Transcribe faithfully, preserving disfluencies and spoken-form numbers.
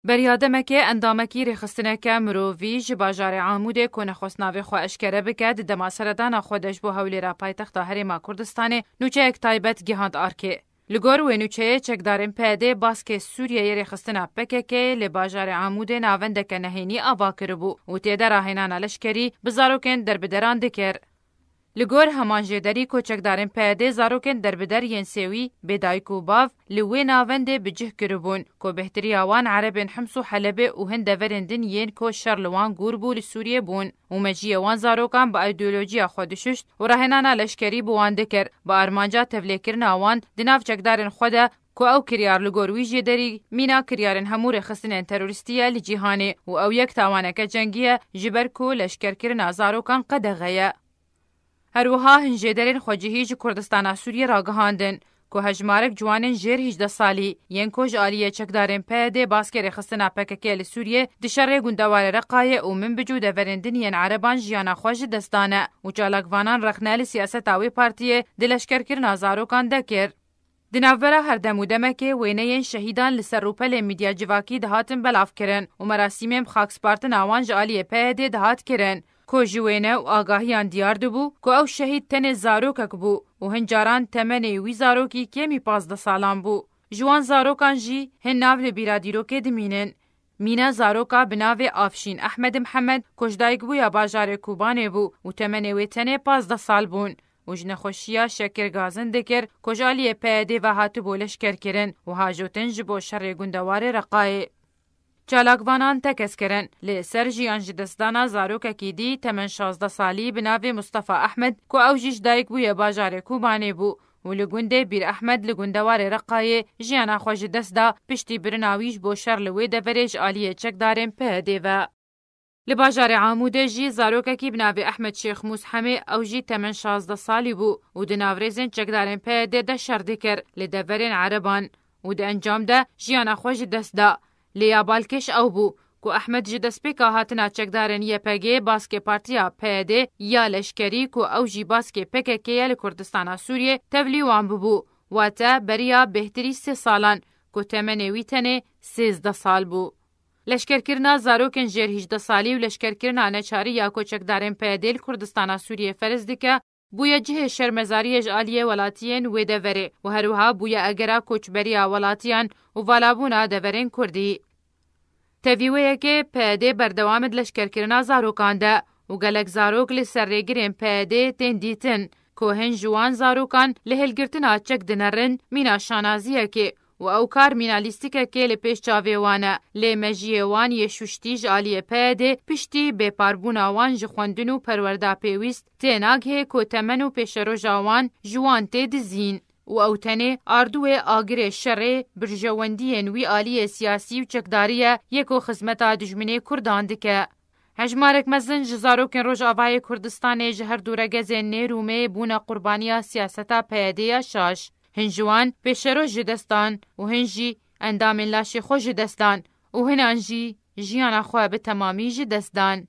Beriya demekê endamekî rêxistineke mirovî ji bajarê Amûdê ku nexwest navê xwe eşkere bike, di dema seredana xwe de ji bo hewlêra paytexta Herêma Kurdistanê nûçeyek taybet gihand arkê. Li gor wê nûçeyê çekdarên P Y D baskê Sûriyeyê rêxistina P K K li bajarê Amûdê navendeke nehênî ava kiribû û tê de rahênana leşkerî bi zarokên derbideran dikir. Li gor heman jêderî ku çekdarên P Y D zarokên derbider yên sêwî bê dayik û bav li wê navendê bi cih kiribûn ku bêhtiriya wan erebên Hims û Helebê û hin deverên din yên ku şer li wan gûr bû li Sûriyê bûn û mejiyê wan zarokan bi îdeolojiya xwe dişuşt û rahênana leşkerî bi wan dikir, bi armanca tevlêkirina wan di nav çekdarên xwe de ku ew kiryar li gor wî jêderî mîna kiryarên hemû rêxistinên terorîstî ye li cîhanê û ew yek tawaneke cengî ye ji ber ku leşkerkirina zarokan qedexe ye. Her wiha hin jêderên xwecihî ji Kurdistana Sûriyê ragihandin ku hejmarek ciwanên jêr hîjdeh salî yên ku ji aliyê çekdarên P Y D baskê rêxistina P K K li Sûriyê di şerê gundewarê Reqayê û Minbic û deverên din yên ereban jiyana xwe ji dest dane û çalakvanan rexne li siyaseta wê partiyê di leşkerkirina zarokan de kir. Di navbera her dem û demekê wêneyên şehîdan li ser rûpelên medya civakî dihatin belavkirin û merasîmên bi xakspartina wan ji aliyê P Y D dihat kirin. Ku ji wêne û agahiyan diyar dibû ku ew şehîd tenê zarokek bû û hin caran temenê wî zarokî kêmî pazdeh salan bû. Ji wan zarokan jî hin nav li bîra dîrokê dimînin. Mîna zaroka bi navê Afşîn Ehmed Mihemed ku ji dayikbûya bajarê Kobanê bû û temenê wê tenê pazdeh sal bûn û ji nexweşiya şekir gazin dikir ku ji aliyê P Y D ve hatibû leşkerkirin û hajotin ji bo şerê gundewarê Reqayê. Çalakvanan tekez kirin, li ser jiyan ji destdana zarokekî dî temen şazdeh salî bi navê Mustafa Ehmed ku ew jî ji dayik bûye bajarê Kobanê bû û li gundê Bîr Ehmed li gundewarê Reqayê jiyana xwe ji dest da, piştî birina wî ji bo şer li wê deverê ji aliyê çekdarên P Y D ve. Li bajarê Amûdê jî zarokekî bi navê Ehmed Şêx Mûs Hemê, ew jî temen şazdeh salî bû û di navrêzên çekdarên P Y D de şer dikir li deverên ereban û di encam de jiyana xwe ji dest da. Lê ya balkêş ew bû ku Ehmed ji destpêka hatina çekdarên Y P G baskê partiya P Y D ya leşkerî ku ew jî baskê P K K ye li Kurdistana Sûriyê tevlî wan bibû, wate beriya bêhtirî sê salan ku temenê wî tenê sêzdeh sal bû. Leşkerkirina zarokên jêr hîjdeh salî û leşkerkirina neçarî ya ku çekdarên P Y D li Kurdistana Sûriyê ferz dike, bûye cihê şermezariyê ji aliyê welatiyên wê deverê û her wiha bûye egera koçberiya welatiyan û valabûna deverên Kurdî. Tevî wê yekê P Y D berdewam e di leşkerkirina zarokan de û gelek zarok li ser rêgirên P Y D tên dîtin ku hin ji wan zarokan li hilgirtina çek dinerin mîna şanaziyekê û ew kar mîna lîstikekê li pêş çavê wan e. Lê mejiyê wan yê şuştî ji aliyê P Y D piştî bêparbûna wan ji xwendin û perwerda pêwîst tê nagihê ku temen û pêşeroja wan ji wan tê dizîn û ew tenê ardûyê agirê şerê, birjewendiyên wî aliyê siyasî û çekdarî ye yê ku xizmeta dijminê Kurdan dike. Hejmarek mezin ji zarokên Rojavayê Kurdistanê ji her dû regezên nêr û mê bûne qurbaniya siyaseta P Y D ya şaş. Hin ji wan pêşeroj ji dest dan û hin jî endamên laşê xwe ji dest dan û hinan jî jiyana xwe bi temamî ji dest dan.